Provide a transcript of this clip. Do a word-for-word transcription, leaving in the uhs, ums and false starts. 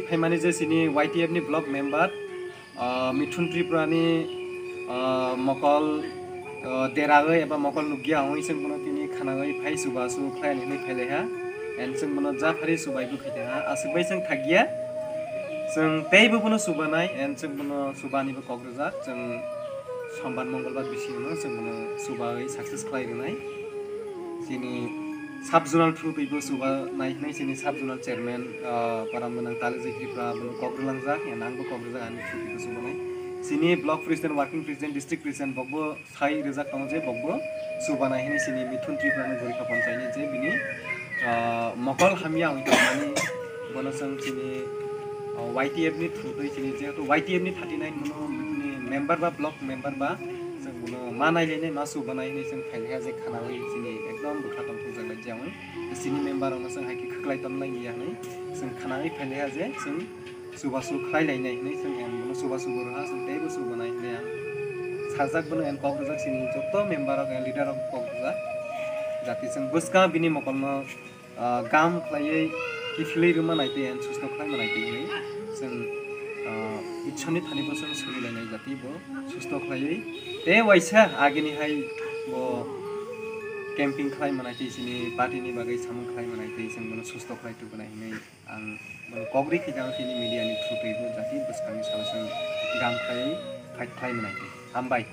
Phaimani je chini Y T F ni block member, ah, Mithun Tripura ni, ah, mokol, ah, derawi eba mokol nukya wngwi chwng bono tini khanawi phai chubachu khlainani hinwi phailaiha. And chwng bono japhari chubai bo khaitaiha. Aswk bai chwng thakya. Chwng teibo bono chubanai and chwng bono chubanibo kok rwjak. Chwng Sombar Mongolbar bisingo chwng bono chubai success khlai rwnai. Chini sub zonal through twibo chuba nai hinwi chini sub zonal chairman, ah, Param Gwnang Tali Jai Tripura bono kok rwlangjak, and angbo kok rwjak ani through twibo chuba nai. Chini block president, working president, district president bokbo sai rwjak tongo je bokbo chuba nai hinwi chini Mithun Tripura ni Gorikha Panchayat ni je bini, ah, mokol hamya wngwi tongmani bono chwng chini, ah, Y T F ni through twi chini jehetu Y T F ni thirty nine bono bini member ba block member ba chwng bono ma nailainai ma chuba nai hinwi chwng phailaiha je khanawi chini ekdom bwkha tongthokjak lai jagwi. Chini member rokno chwng hai khe khwklai tongna nang ya hinwi chwng khwnawi phailaiha je chwng chubachu khlai lainai hinwi chwng ang bono chubachu bo rwha chwng teibo chubanai hinwi ang sajak bono and kok rwjak chini joto member rok and leader rok kok rwjak. Jati chwng bwskang bini mokolno, ah, gam khlaiwi kiphilwi rwma naitwi and susto khlaima naitwi hinwi chwng, ah, Ishorni thani bo chwng suri lainai jati bo susto khlaiwi tei waisa agini hai bo camping khlai manai tei chini party ni bagwi samung khlai manai tei chwng bono susto khlai tubunai hinwi ang bono kok rikhi jang chini media ni through twi bo jati bwskangni salo chwng gam khlaiwi fight khlai manai tei. Hambai.